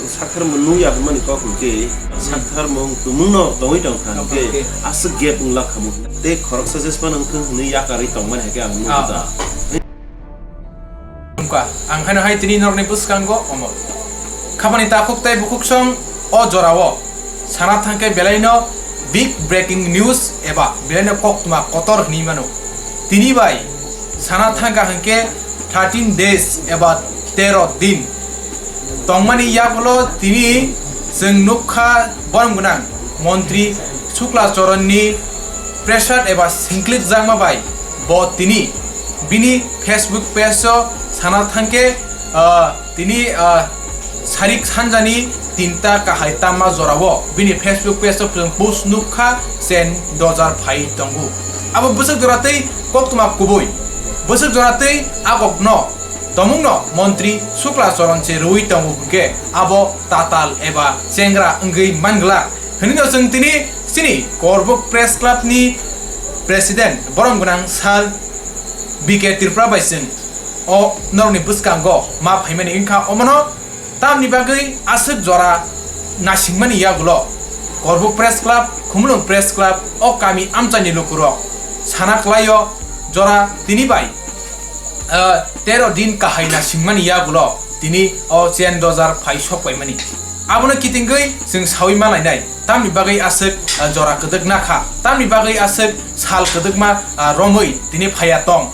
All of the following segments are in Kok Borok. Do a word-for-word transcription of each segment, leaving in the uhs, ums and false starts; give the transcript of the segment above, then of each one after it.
Sakharmung nung ya hwnmani kok hwnkhe, sakharmung tumungno tongwi tongkha hwnkhe, aswk gap wng lakha mung. Tei khoroksa jesphano wngthung hwnwi yakarwi tongmani hai khe ang nukha. Wngkha, ang haino hai tini norokni bwskango omo. Khabani takhuk tei bukhuksong o jorao sana thangkhe belaino big breaking news eba belaino koktwma kotor hwnwi mano. Tini bai sana thangkha hwnkhe thirteen days eba tero din tongmani yagulo tini chwng nukha borom gwnang montri Shukla Charanni pressure eba singklikjakma bai bo tini bini Facebook page o sana thangkhe, ah, tini, ah, sarik sanjani tinta kahai tamma jorao bini Facebook page o chwng post nukha chen dojar phai tongo. Abo bwswk jora tei koktwma kubui. Bwswk jora tei agokno tomungno montri Shukla Charan se rwui tongo hwnkhe abo tatal eba chengra wngwi manglak hwnwi no chwng tini chini Korbuk Press Club ni president borom gwnang sir B K Tripura bai chwng o norokni bwskango ma phaimani wngkha. Omono tamni bagwi aswk jora nasingmani yagulo Korbuk Press Club, Khumulwng Press Club o kami amchaini lukurok sana kwlaio jora tini bai, ah, tero din kahai nasingmani yagulo tini o chen dojar phai sok paimani. Abono kitingwi chwng sawi ma lainai. Tamni bagwi aswk, ah, jora kwdwk nakha? Tamni bagwi aswk sal kwdwkma, ah, romwi tini phaiya tong?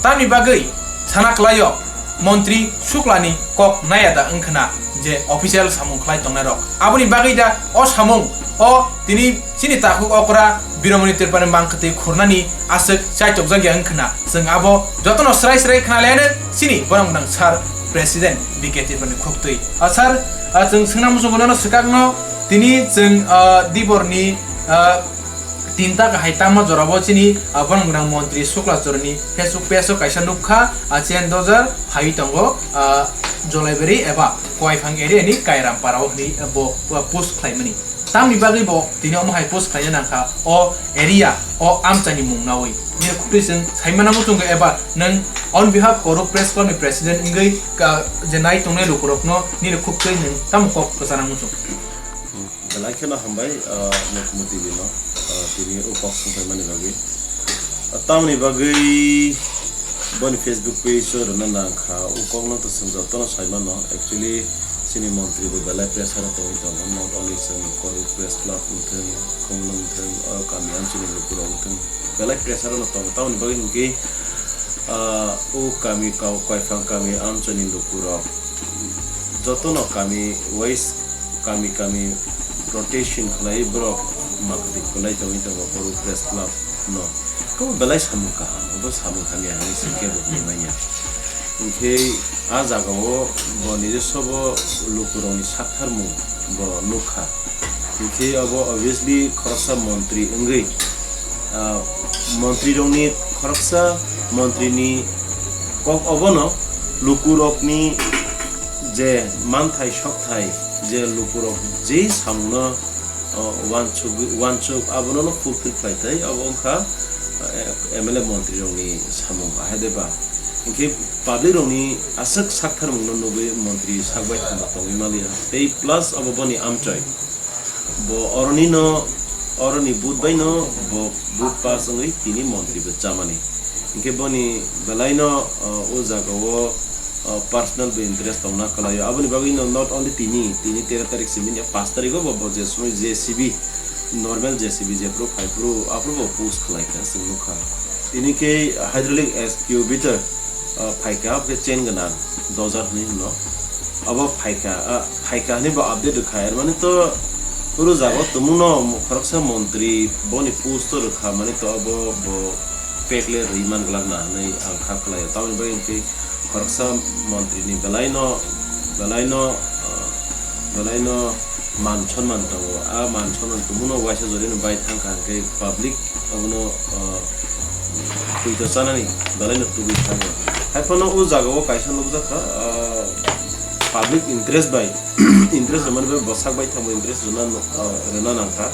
Tamni bagwi sana kwlaio montri Shuklani kok naya da wngkhwna je official samung khlai tongnairok? Aboni bagwi da o samung o tini chini takhuk okra Biromoni Tripurani mangkwtwi khurnani aswk chaichokjakya wngkhwna? Chwng abo jotono srai srai khna laianw chini borok gwnang sir president B K Tripurani khuktwi. Ah, sir, ah, chwng swngna muchungo nono swkakno. Tini chwng, ah, diborni, ah, tinta kahai tamo jorabo chini, ah, borok gwnang montri Sukla Chorani Facebook page o kaisa nukha, ah, chen dojar phaiwi tongo, ah, Jolaibari eba Koiphang area ni Kairam Para o hwnwi, ah, bo, ah, post khlaimani. Tamni bagwi bo tini omo hai post khlaina nangkha o area o amchaini mung nawi. Nini khuktwi chwng saimana muchungo eba nwng on behalf Koruk Press Club ni president wngwi ka-, je nai tongnai lukurokno nini khuktwi nwng tamo kok kwchana muchung? Belai kheno hambai, ah, Mukhumu T V no, ah, tini o kok songkhaimani bagwi. Ah, tamoni bagwi boni Facebook page o rwna nangkha, o kokno to chwng jotono saimano. Actually, chini montri bo belai pressure o tongwi tongo, not only chwng Koruk Press Club wngthwng, Khumulwng wngthwng, o kami amchaini lukurok wngthwng, belai pressure o no tongo. Tamoni bagwi hwnkhe, ah, o kami kau-, Koiphang kami amchaini lukurok jotono kami wise, kami kami rotation khlai borok makti kwlai tongwi tongo Koruk Press Club no. Kebo belai samung kaham, obo samung hamya hinwi singkhe bo hinwi manya. Hinkhe a jagao bo nijoswbo lukurokni saktharmung bo nukha. Hinkhe obo obviously khoroksa montri wngwi, ah, montrirokni khoroksa montrini kok obono lukurokni je manthai sokthai, je lukurok je samungno, ah, wansuk, wansuk abono no fulfill khlai thai, abo wngkha, ah, M L A montrirokni samung ahai de ba. Hinkhe public rokni aswk saktharmungno nugwi montri sak bai thangma tongwi maliya. Tei plus abo boni amchoi. Bo oroni no, oroni vote bai no, bo vote pass wngwi tini montri bo chamani. Hinkhe boni belai no, uh, o jaga o, uh, personal bo interest tongna kwlaio. Aboni bagwi no not only tini, tini tero tarik simi ya paanch tarik o bo, bo je somoi J C B, normal J C B jephuru phaiphuru aphuru bo push khlai kha, chwng nukha. Tini khe hydraulic excavator, ah, phaikha, abokhe chain gwnang dojar hinwi hwno. Abo phaikha, ah, phaikha hinwi bo update rwkha, er mani to oro jaga o tumungno khoroksa montri boni post o rwkha, mani to abo bo pekle rwi man glak na hinwi ang kha kwlaio. Tamoni bagwi hwnkhe khoroksa montri ni belai no, belai no, ah, belai no man sonman tongo. A man sonman tumungno waisa jorino bai thangkha hwnkhe public abono, ah, twi to chanani belai no tubui thango. Haiphano o jaga o kaisa nukjakha, ah, public interest bai, interest rwmani bai bwsak bai thango, interest rwna, ah, rwna nangkha.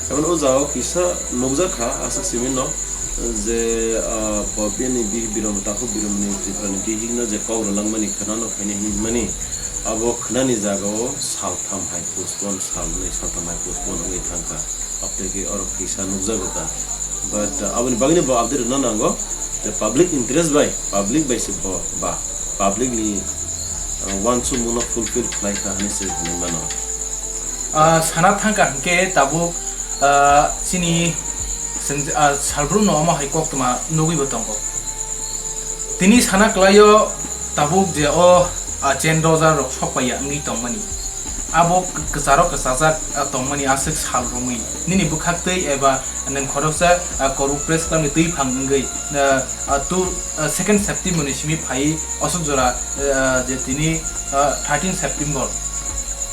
Haiphano o jaga o kisa nukjakha aswk simi no. Je, ah, bo bini bihik biromni, takhuk biromni, Tripurani bihikno je kok rwlangmani khwnano phainai hinmani, abo khwnani jagao saltham hai postpone, salnwi saltham hai postpone wngwi thangkha. Abtwi khe oro kisa nukjago ta. But, uh, aboni bagwino bo update rwna nango. The public interest bai, public bai se bo ba, public ni, uh, wansukmungno fulfill khlai kha hinwi se hinwi mano. Ah, sana thangkha hinkhe tabuk, ah, chini seng-, ah, salbrumno omo hai koktwma nugwi bo tongo. Tini sana kwlaio tabuk je o, ah, chain roja rok sokpaiya wngwi tongmani. Abo k-, kwcharo kwchajak, ah, tongmani aswk sal romwi. Nini bwkhaktwi eba nwng khoroksa, ah, Koruk Press Club ni twiphang wngwi, ah, ah, tu, ah, second September ni simi phaiwi aswk jora, ah, je tini, ah, thirteen September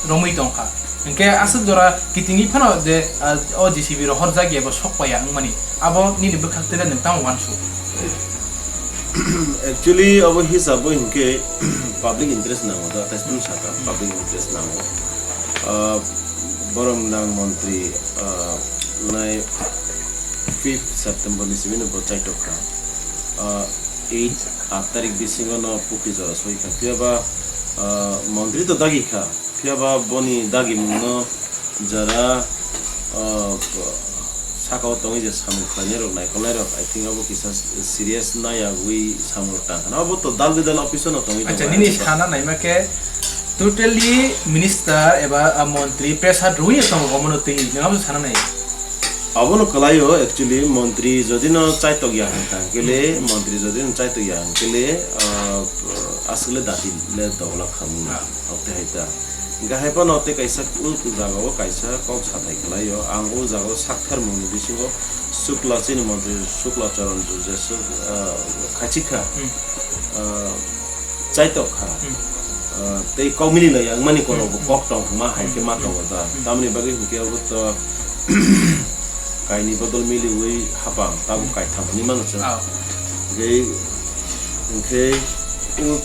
romwi tongkha. Hinkhe aswk jora kitingwi phano je, ah, o J C B rohorjak eba sokpaiya wngmani. Abo nini bwkhaktwi le nwng tamo uansuk? Actually, abo hisabo hinkhe public interest nango da, tei tamo saka public interest nango. Ah, borok nang montri, ah, nai fifth September ni simi no bo chaitok kha. Ah, eight, aat tarik bisingo no pukri jora soi kha. Phiya ba, ah, montri to dagi kha. Phiya ba boni dagimungno jara, ah, saka o tongwi je samung khlainai rok, naikolnai rok, I think abo kisa serious nayagwi samung rok tang khana. Abo to dal bidal office o no tongwi tongo. Acha, nini sana naima khe totally minister eba, ah, montri pressure rwi tongo omono twi, nwng abo sana nai? Abono kwlaio, actually, montri jodi no chaitok ya hwn kha hwnkhe le, montri jodi no chaitok ya hwnkhe le, ah, aswk le dati le dogla khamung. Ah. Oktwi hai ta. Hwnkhe hai phano tei kaisa o jaga o kaisa kok sathai kwlaio. Ang o jaga o saktharmung ni bisingo Shukla chini montri Shukla Charan jeswk, ah, khachik kha. Hmm. Ah, chaitok kha. Hmm. Ah, tei kok mili lai ang mani kono Hmm, bo hmm. kok tong ma hai khe Hmm, ma hmm, tongo da. Hmm. Tamoni bagwi hinkhe abo to kaini bodol miliwi hapang, tabuk Hmm. kaitham hinwi mano chwng. Ah. Hwnkhe, hwnkhe o,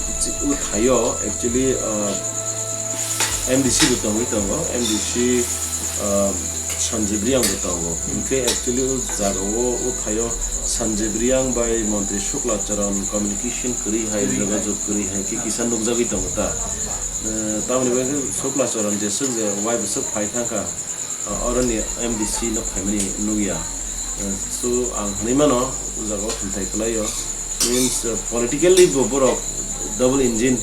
o thaio actually, ah, M D C bo tongwi tongo, M D C, ah, Sanjib Reang bo tongo. Hmm. Hwnkhe actually o jaga o, o thaio Sanjib Reang bai Montri Shukla Charan communication kwrwi hai, Kwrwi hai. Jogajog kwrwi hai khe Ah. kisa nukjagwi tongo ta. Eh, tamoni bagwi khe Shukla Charan jeswk je wai bwswk phai thangkha, ah, oroni M D C no phaimani nukya. Eh, so ang hinwi mano o jaga o hamthai kwlaio. Means, eh, politically bo borok double engine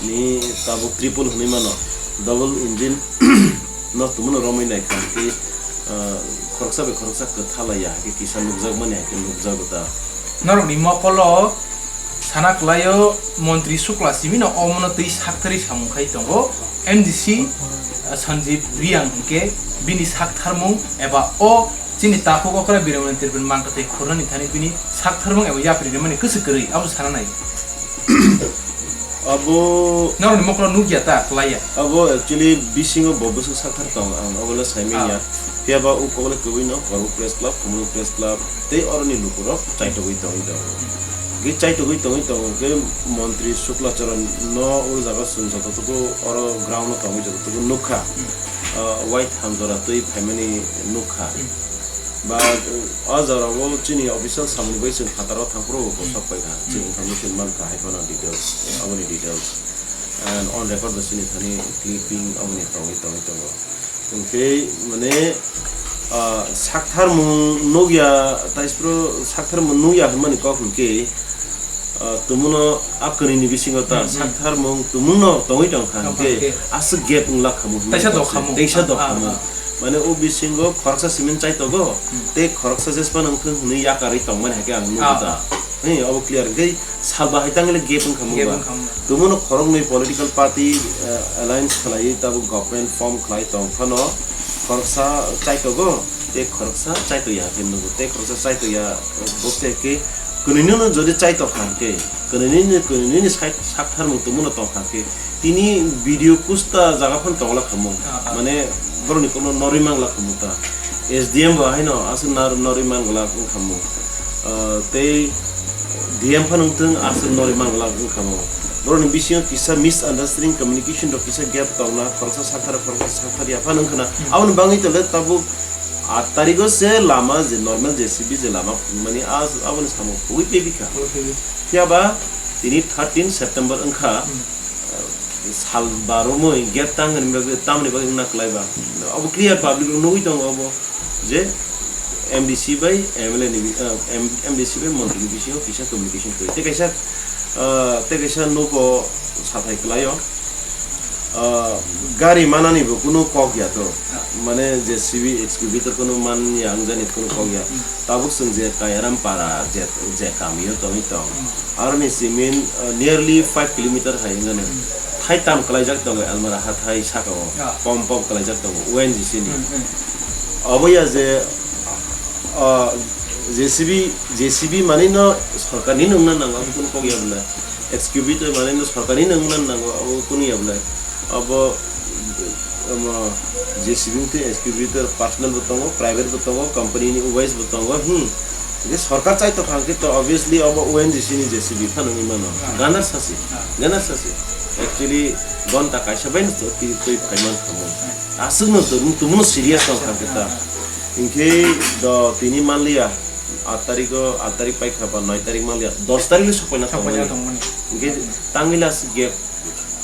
ni tabuk triple hinwi mano. Double engine no tumuno romwi nai kha hwnkhe, ah, khoroksa bai khoroksa kwtha laiya hai khe kisa nukjakmani hai khe nukjago ta. Norokni mokolo sana kwlaio Montri Shukla simino omono twi saktharwi samung khai tongo M D C, ah, Sanjib Reang hinkhe bini saktharmung eba o chini takhuk okra Biromani Tripura mangta tei khurnani thani bini saktharmung eba yapri rimani kwswk kwrwi abo sana nai. Abo Norokni mokolo nukya ta, kwlaiya? Abo actually bisingo bo bwswk sakthar tong, ang obono saimanya. Ah. Phiya ba o kobole kwbwino Kormo Press Club, Khumulwng Press Club, tei oroni lukurok chaitogwi tongwi tongo. Hwnkhe chaitogwi tongwi tongo, hwnkhe Montri Shukla Charan no o jaga chwng jototogo oro ground o tongwi jototogo nukha. Hmm. Ah, white hamjora twi phaimani nukha. Hmm. Ba, uh, o jora o chini official samung bai chwng phataro thangphuru bo sok paikha. Hmm. Chwng information mankha hai phano details, aboni details. And on record bo chini thani clipping aboni tongwi, tongwi tongo. Hwnkhe, mane, ah, saktharmung nukya, taispro saktharmung nukya hwnmani kok hwnkhe, ah, tumuno a kwnwini bisingo ta Hmm, hmm. saktharmung tumungno tongwi tongkha Tongkha hwnkhe hwnkhe. aswk gap wngla khamu hwnwi Taisa kok se, dokhamu. taisa Ah, dokhamu. ah, ah. Mane o bisingo khoroksa cement chaitogo, Hmm. tei khoroksa jesphano wngthung hwnwi yakarwi tongmani hai khe ang nukgo Ah. ta. Hei, obo clear hwnkhe sal bahai tangwi le gap wngkha mungba. Gap wngkha mungba. Tumuno khoroknwi political party, eh, alliance khlaiwi tabuk government form khlai tong phano khoroksa chaitogo tei khoroksa chaitoya khe nugo. Tei khoroksa chaitoya, eh, bo khe khe kwnwino no jodi chaitok kha hwnkhe, kwnwini, kwnwini side saktharmung tumuno tong kha khe, tini video kusta jaga phano tongla khamung. Ah, ah. Mane borokni kokno norwi mangla khamung ta. S D M bo haino aswk nar-, norwi mangla wngkhamu. Ah, tei D M phano wngthung aswk norwi mangla wngkhamu. Borokni bisingo kisa misunderstanding, communication rok kisa gap tongna, khoroksa sakthar, khoroksa sakthar ya phano wngkhana. Hmm. Aboni bagwi tole tabuk Aat tarigo se lama je normal J C B je lama phunukmani, a-, aboni samung phugwi pebikha. Phugwi pebi. Phiya ba tini thirteen September wngkha, Hmm. sal baromwi gate tangmani bagwi, tamni bagwi wngna kwlai ba. Abo clear public rok nugwi tongo abo je M D C bai M L A ni bi-, ah, M-, M D C bai montri ni bisingo kisa communication kwrwi. Tei kaisa, ah, tei kaisa nogo sathai kwlaio. Ah, gari manani bo kunu kok ya to. Ah. Mane J C B excavator kunu man ya, ang jani kunu kok ya. Hmm. Tabuk chwng je Kayaram para je, je kamio tongwi tong. Hmm. Aroni simin, ah, nearly five kilometer hai wngani. Hmm. Thai tam kwlaijak tongo almara hathai sakao. Ah. Pom pom kwlaijak tongo O N G C ni. Hmm, hmm. Obo ya je, ah, J C B, J C B manwi no sorkar ni nungna nango, abo kunu kok ya bwle. Excavator manwi no sorkar ni nungna nango, abo kunu ya bwle. Abo, omo, J C B tei excavator personal bo tongo, private bo tongo, company ni wise bo tongo, hmm. Hingke sorkar chai tongkha hingke to obviously obo O N G C ni J C B phano wngwi mano. Ah. Ganar sasi, Ah. ganar sasi. Actually, gonta kaisa bai no twi, twi phai man kha mo. Ah. Aswk no to, tumuno serious tong kha khe ta. Ah, ah. Hingke do tini manliya, aat tarikh o, aat tarikh paikha ba noi tarikh manliya, dos tarikh le sokpaina Sokpaina tongmani. tongmani. Hingke tangwila aswk gap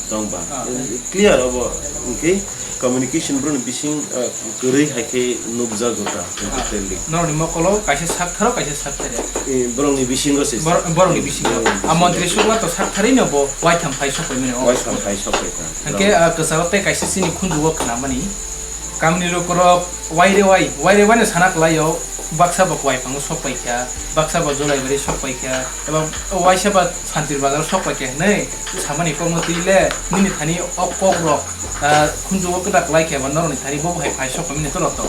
tong ba. Ah. Clear obo, hingke communication boroni bising, ah, kwrwi hai khe nukjago ta, Ah. totally. Norokni mokolo kaisa sak tharo, kaisa sak thari. Eh, borokni bisingo se. Bor-, borokni bisingo. Borokni Ah, bisingo. Montri Sukla to sak thari no bo waitham phai sokpaimani o. Waitham phai sokpaikha. Hingke, ah, kwcharo tei kaisa chini khunjugo khnamani. Kamni lukurok waire wai, waire waino sana kwlaio, baksa bo Kwaipango sokpaikha, baksa bo Jolaibari sokpaikha, eba waisa ba Santir Bazar sokpaikha hinwi samani kokno twi le nini thani o kokrok, ah, khunjugo kwta kwlaikha ba norokni thani bo hai phai sokpaimani toro to.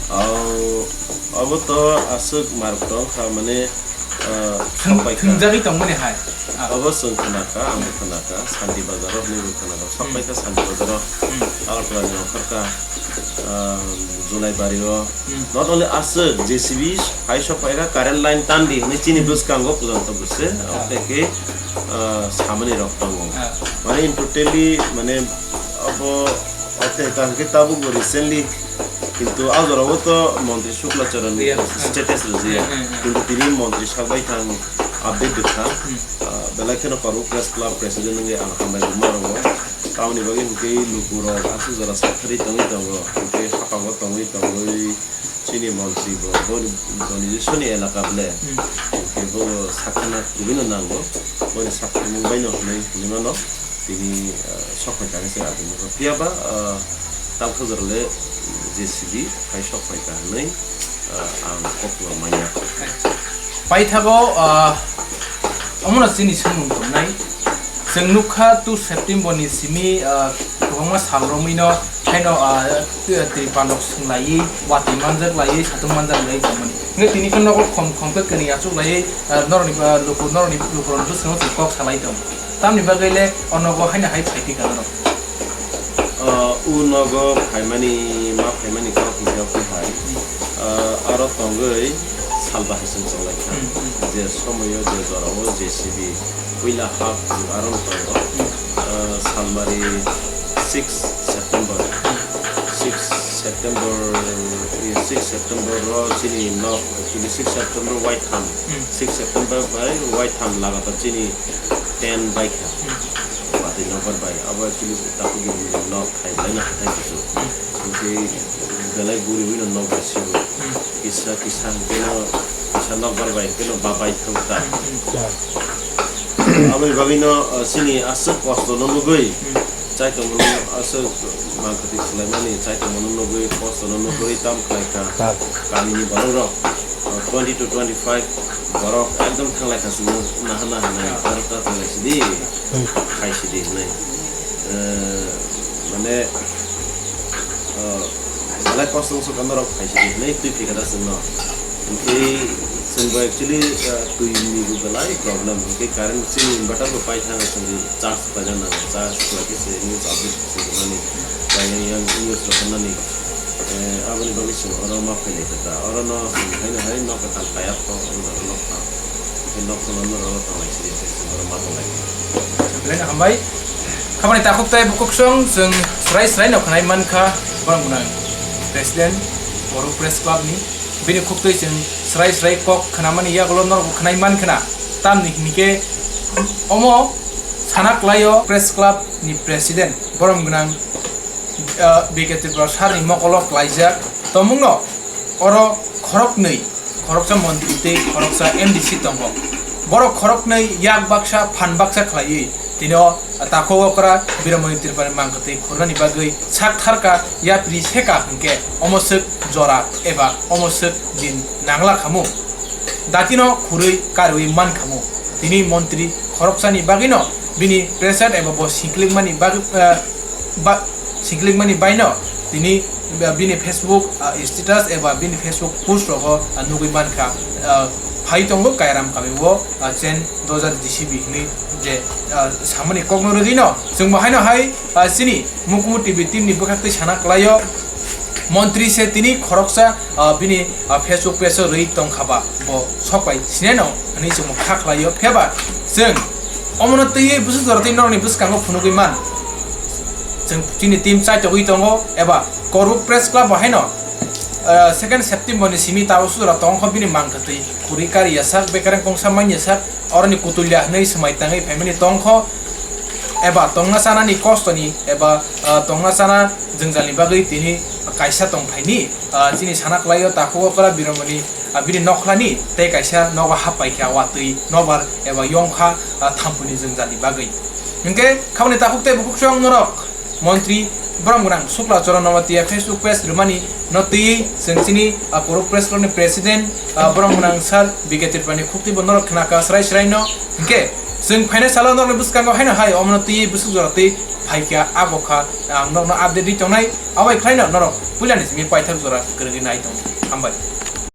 Au, obo to aswk mark tong kha, mane, Ah, Thung-, sokpaikha. Thungjagwi tongmani hai. Ah. Obo chwng khnakha, angbo khnakha, Santi Bazaro hwnwi bo khnakha. Sokpaikha Hmm. Santi Bazaro, Hmm. Agartala ni ongkharkha, ah, Jolaibari o. Hmm. Not only aswk, J C B hai sokpaikha, current line tandi hwnwi chini Hmm. bwskango pujanta bwse, Ah. tei khe, ah, samani rok tongo. Ah. Mane in totally, mane, obo, tei ta hwnkhe tabuk bo recently Kintu a jorao to Montri Shukla Charan Iya. Status rwjaya. Hmm, hmm, hmm. Kintu tini Montri sak bai thang update rwkha. Hmm. Ah, belai kheno Karbo Press Club President wngwi ang hambai rwma rwngo. Tamoni bagwi hwnkhe lukurok aswk jora sak thari tongwi tongo. Hwnkhe hapango tongwi tongwi chini Montri bo, bo, boni je soni elaka ble. Hmm. Hwnkhe bo sak thana kubui no nango. Boni sak thangmung bai no hwnwi hwnwi mano. Tini, ah, sok phai kha khe se abo nukha. Phiya ba, ah, Tamkha jora le J C B hai sok phai kha hwnwi, ah, ang kok no manya. Paithago, ah, omono chini swngmung tongnai. Chwng nukha two September ni simi, ah, kwbangma sal romwi no haino, ah, Tripal rok swng laiwi, watwi manjak laiwi, satung manjak laiwi tongmani. Hwnkhe tini khe nogo khom khom khe kwnwi achuk laiwi, ah, norokni, ah, luku, norokni lukurokni bwskango chwng kok salai tong. Tamni bagwi le o nogo haino hai phai phi kha norok. Ah, o nogo phaimani, ma phaimani kok hwnkhe hai. Hmm. Ah, aro tongwi sal bahai chwng chwng lai kha. Hmm, hmm. Je somoyo, je jorao J C B puila hap aro tongo. Hmm. Ah, salmari six September. Hmm. Six September, eh, six September o chini nok, actually six September waitham. Hmm. Six September bai waitham lagatar chini ten bai kha. Hmm. Watwi nokbar bai. Abo actually takhuk nok khai belai no hathai kuchuk. Hmm. Hwnkhe belai buriwi no nok bai sigo. Hmm. Kisa kisa hwnkhe no kisa nokbar bai hwnkhe no ba bai thang ta. Hmm. Aboni bagwi no, uh, chini aswk kosto no nugwi. Hmm. Chai tongmani aswk mangkwtwi swlaimani, chai tongmani nugwi, kosto no nugwi tam khlai kha. Kamini borok rok, uh, twenty to twenty-five borok ekdom thanglai kha chwng naha naha nai, borok ta thanglai sidi, khai sidi hwnwi. Uh, mane, uh, belai kosto wngsa kha norok khai sidi hwnwi twi phi kha da chwngno. Hwnkhe chwng bo actually, uh, twi ni bo belai problem, hwnkhe current chini inverter bo pai thang chwng. Charge khlaina nango, charge khlai khe se news update se rwnani, khlai yang news rok rwnani. Eh, aboni bagwi chwng oro ma phailai kha ta. Oro no chwng haino hai nok kwtal kaya kho, wng jago nok kha. Khe nok phano norok tonglai sidi, khe chwng oro ma tonglai kha. Belai no hambai. Khabani takhuk tai bukhuk song chwng srai srai no khnai man kha, borok gwnang President Borok Press Club ni. Bini khuktwi chwng srai srai kok khnamani yagulo norokbo khnai man khna. Tamni hini khe omo sana klaio Press Club ni president borom gwnang, ah, B K Tripura sir ni mokolo klaijak tongmungno oro khoroknwi, khoroksa montri tei khoroksa M D C tongo. Borok khoroknwi yak baksa phan baksa khlaiwi tino takhuk okra Biramoni Tripurani mangkwtwi khurnani bagwi sak tharka yapri seka hwnkhe omo swk jora eba omo swk din nangla khamu. Datino khurwi karwi man khamu. Tini montri khoroksani bagwino bini pressure eba bo singklikmani bagwi, eh, ba-, singklikmani baino tini, eh, bini Facebook, ah, status eba bini Facebook post rogo, ah, nugwi mankha, ah, phai tongo Kairam kamio, ah, chen dojar G C B hinwi je, ah, samani kokno rwgwino chwng bo haino hai, ah, chini Mukumu T V team ni bwkhaktwi sana klaio. Montri se tini khoroksa, ah, bini, ah, Facebook page o rwi tongkha ba bo sok bai sineno hinwi chwng bo kha khlaio. Phiyaba chwng omono twiwi bwswk jora twi norokni bwskango phunugwi man. Chwng chini team chaitogwi tongo eba Koruk Press Club bo haino, ah, second September ni simi tabuk sujora tongkha bini mangkwtwi khuri kari yasak bekereng kongsa man yasak oroni kutulya hinwi swmai tangwi phaimani tongkho eba tongna chanani kostoni eba, ah, tongna chana jwngjalni bagwi tini kaisa tongphaini, ah, chini sana klaio takhuk okra Biramoni, ah, bini nokhlani tei kaisa nogo happaikha watwi nobar eba yongkha, ah, thampuni jwngjalni bagwi. Hinkhe khaboni takhuk tei bukhuk song norok montri borom gwnang Sukla Charan Nomatia Facebook page rwmani no twiwi chwng chini, ah, Koruk Press Club ni president, ah, borom gwnang sir B K Tripurani khuktwi bo norok khnakha srai srai no. Hinkhe chwng phainai salo norokni bwskango haino hai omono twiwi bwswk jora twi phaikha, abo kha ang norokno update rwi tongnai. Abai khlaino norok puilani simi paithak jora kwrwngwi nai tong. Hambai.